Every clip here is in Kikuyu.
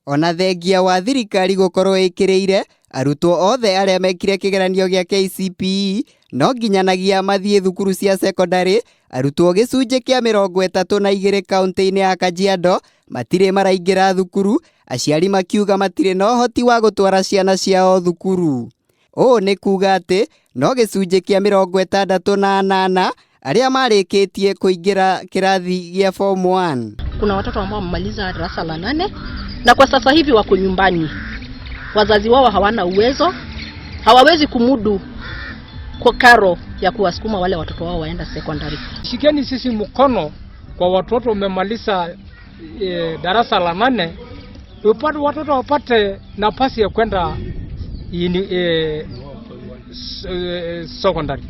Ona thengia wa thirikari gũkorwo ĩkĩrĩire arutwo othe arĩa mekire kĩgeranio gĩa KCPE no nginyanagia mathiĩ thukuru cia cekondarĩ, arutwo gĩcunjĩ kĩa 32 kaũntĩ-inĩ ya Kajiado matirĩ maraingĩra thukuru, aciari makiuga matirĩ na ũhoti wa gũtwara ciana ciao thukuru. Ũũ nĩ kuuga atĩ no gĩcunjĩ kĩa 68 arĩa marĩkĩtie kũingĩra kĩrathi gĩa form 1. Kuna watoto ambao wamemaliza darasa la 8 na kwa sasa hivi wako nyumbani. Wazazi wao hawana uwezo, hawawezi kumudu kwa karo ya kuwasukuma wale watoto wao waenda secondary. Shikeni sisi mkono kwa watoto wamemaliza darasa la 8, upate watoto wapate nafasi ya kwenda secondary.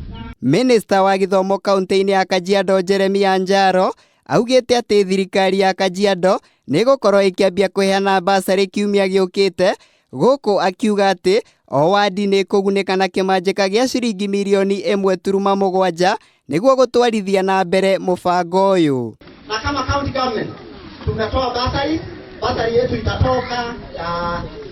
Minister wa gĩthomo kaunti-inĩ ya Kajiado Jeremiah Njaro augĩte atĩ thirikari ya Kajiado nĩ ĩgũkorwo ĩkĩambia kũheana basarĩ kiumia gĩũkĩte, gũkũ akiuga atĩ o wadi nĩ ĩkũgunĩka na kĩmanjĩka gĩa ciringi mirioni 1.7 nĩguo gũtwarithia na mbere mũbango ũyũ. Na kama county government tumetoa basari, basari yetu itatoka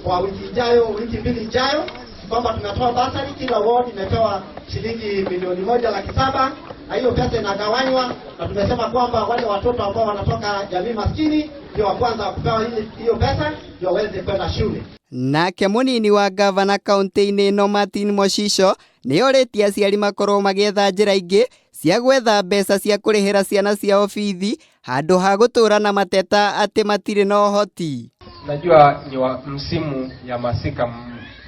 kwa wiki ijayo, wiki mbili ijayo, kwamba tunatoa basari, kila ward imepewa shilingi milioni 1,700,000, na hiyo pesa inagawanywa, na tumesema kwamba wale watoto ambao wanatoka jamii maskini ndio wa kwanza kupewa hiyo pesa ndio waweze kwenda shule. Nake mũnini wa gavana kaunti-inĩ ĩno Martin Moshisho nĩ orĩtie aciari makorwo magĩetha njĩra ingĩ cia gwetha mbeca cia kũrĩhĩra ciana ciao bithi handũ ha gũtũũra na mateta atĩ matirĩ na ũhoti. Najua ni wa msimu ya masika,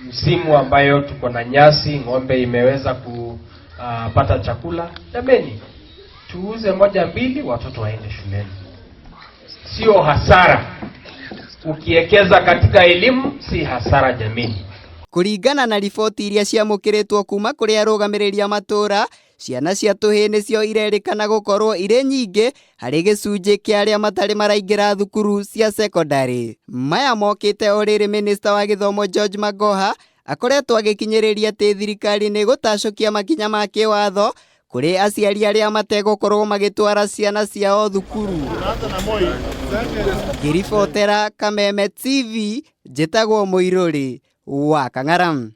msimu ambayo tuko na nyasi, ng'ombe imeweza kupata chakula. Jameni, tuuze 1 2, watoto waende shuleni. Sio hasara. Ukiwekeza katika elimu si hasara jameni. Kũringana na riboti iria ciamũkĩrĩtwo kuma kũrĩ arũgamĩrĩri a matũũra, ciana cia tũhĩĩ nĩcio irerĩkana gũkorwo irĩ nyingĩ harĩ gĩcunjĩ kĩa arĩa matarĩ maraingĩra thukuru cia cekondarĩ. Maya mokĩte o rĩrĩ Minista wa gĩthomo George Magoha akoretwo agĩkinyĩrĩria atĩ thirikari nĩ ĩgũtacũkia makinya ma kĩwatho kũrĩ aciari arĩa mategũkorwo magĩtwara ciana ciao thukuru. Ngĩribotera Kameme TV, njĩtagwo Mũirũrĩ wa Kang'aram.